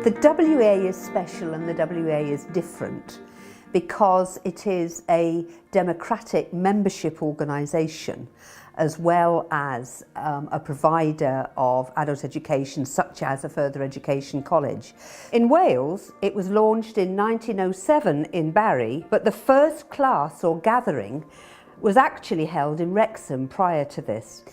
The WEA is special and the WEA is different because it is a democratic membership organisation as well as a provider of adult education such as a further education college. In Wales, it was launched in 1907 in Barry, but the first class or gathering was actually held in Wrexham prior to this.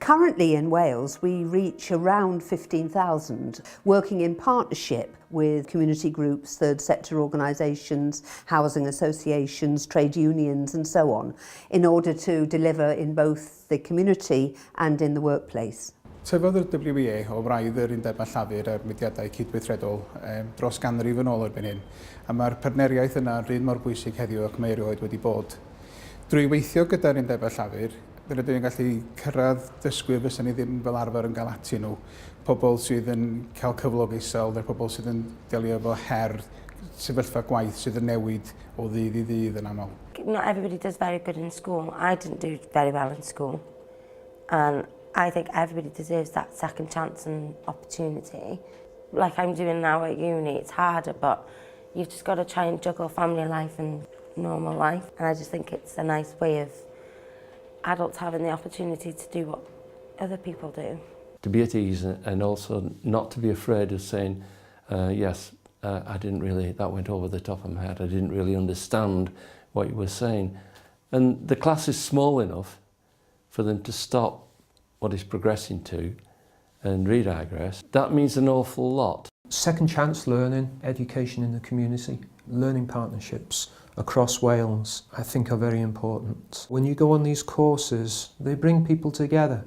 Currently in Wales, we reach around 15,000, working in partnership with community groups, third sector organisations, housing associations, trade unions and so on, in order to deliver in both the community and in the workplace. Tyfodd yr WEA o wraidd yr undebau llafur a'r mudiadau cydweithredol dros ganrif yn ôl erbyn hyn, a mae'r partneriaeth yna yr un mor bwysig heddiw ac mae erioed wedi bod. Drwy weithio gyda'r undebau llafur, rydyn ni'n gallu cyrraedd dysgwyr fysa ni ddim fel arfer yn cael atyn nhw, pobl sydd yn cael cyflog isel neu pobl sydd yn delio efo her sefyllfa gwaith sydd yn newid o ddydd i ddydd yn aml. Not everybody does very good in school. I didn't do very well in school. And I think everybody deserves that second chance and opportunity. Like I'm doing now at uni, it's harder, but you've just got to try and juggle family life and normal life. And I just think it's a nice way of adults having the opportunity to do what other people do. To be at ease and also not to be afraid of saying, yes, I didn't really, that went over the top of my head, I didn't really understand what you were saying. And the class is small enough for them to stop what it's progressing to and redigress. That means an awful lot. Second chance learning, education in the community, learning partnerships across Wales, I think are very important. When you go on these courses, they bring people together,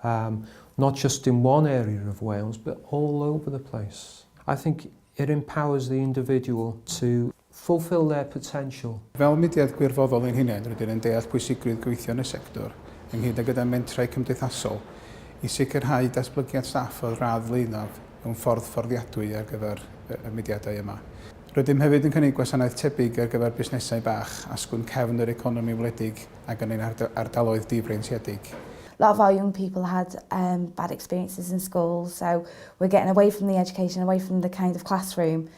not just in one area of Wales, but all over the place. I think it empowers the individual to fulfill their potential. Fel mudiad gwirfoddol ein hunain, rydyn yn deall pwysigrwydd gweithio yn y sector, ynghyd â gyda mentrau cymdeithasol, i sicrhau datblygiad staff o'r radd flaenaf mewn ffordd fforddiadwy ar gyfer y mudiadau yma. Rydym hefyd yn cynnig gwasanaeth tebyg ar gyfer busnesau bach, asgwrn cefn yr economi wledig ac yn ein ardaloedd difreintiedig. A lot of our young people had bad experiences in school, so we're getting away from the education, away from the kind of classroom.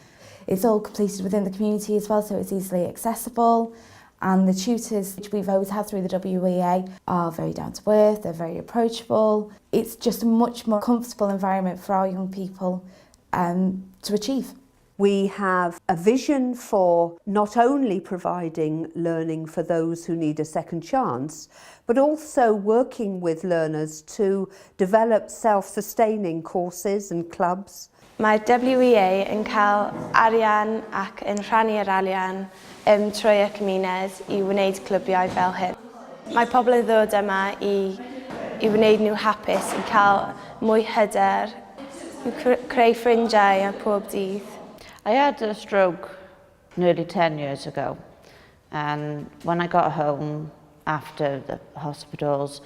It's all completed within the community as well, so it's easily accessible. And the tutors, which we've always had through the WEA, are very down to earth, they're very approachable. It's just a much more comfortable environment for our young people to achieve. We have a vision for not only providing learning for those who need a second chance, but also working with learners to develop self-sustaining courses and clubs. Mae WEA yn cael arian ac yn rhannu'r arian trwy y cymuned i wneud clybiau fel hyn. Mae pobl yn ddod yma i wneud nhw hapus, i cael mwy hyder, i creu ffrindiau a pob dydd. I had a stroke nearly 10 years ago, and when I got home after the hospitals,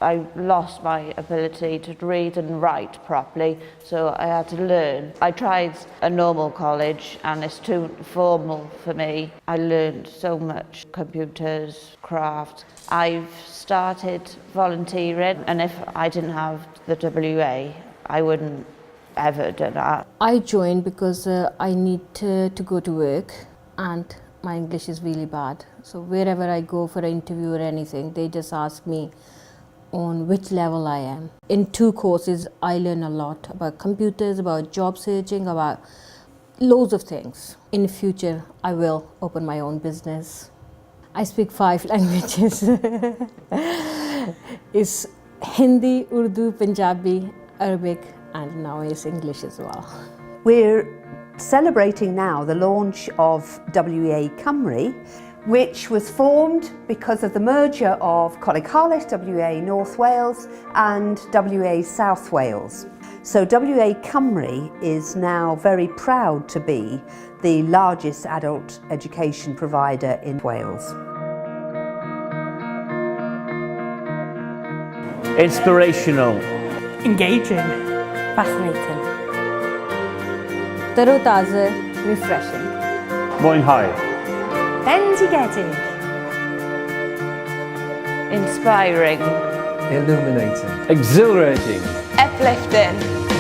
I lost my ability to read and write properly, so I had to learn. I tried a normal college and it's too formal for me. I learned so much, computers, craft. I've started volunteering, and if I didn't have the WA, I wouldn't ever done that. I joined because I need to go to work and my English is really bad. So wherever I go for an interview or anything, they just ask me on which level I am. In 2 courses, I learn a lot about computers, about job searching, about loads of things. In the future, I will open my own business. I speak 5 languages. It's Hindi, Urdu, Punjabi, Arabic, and now it's English as well. We're celebrating now the launch of WEA Cymru, which was formed because of the merger of Coleg Harlech, WEA North Wales and WEA South Wales. So WEA Cymru is now very proud to be the largest adult education provider in Wales. Inspirational. Engaging. Fascinating. Tarotaza, refreshing. Mwynhau. Bendigedig. Inspiring. Illuminating. Exhilarating. Uplifting.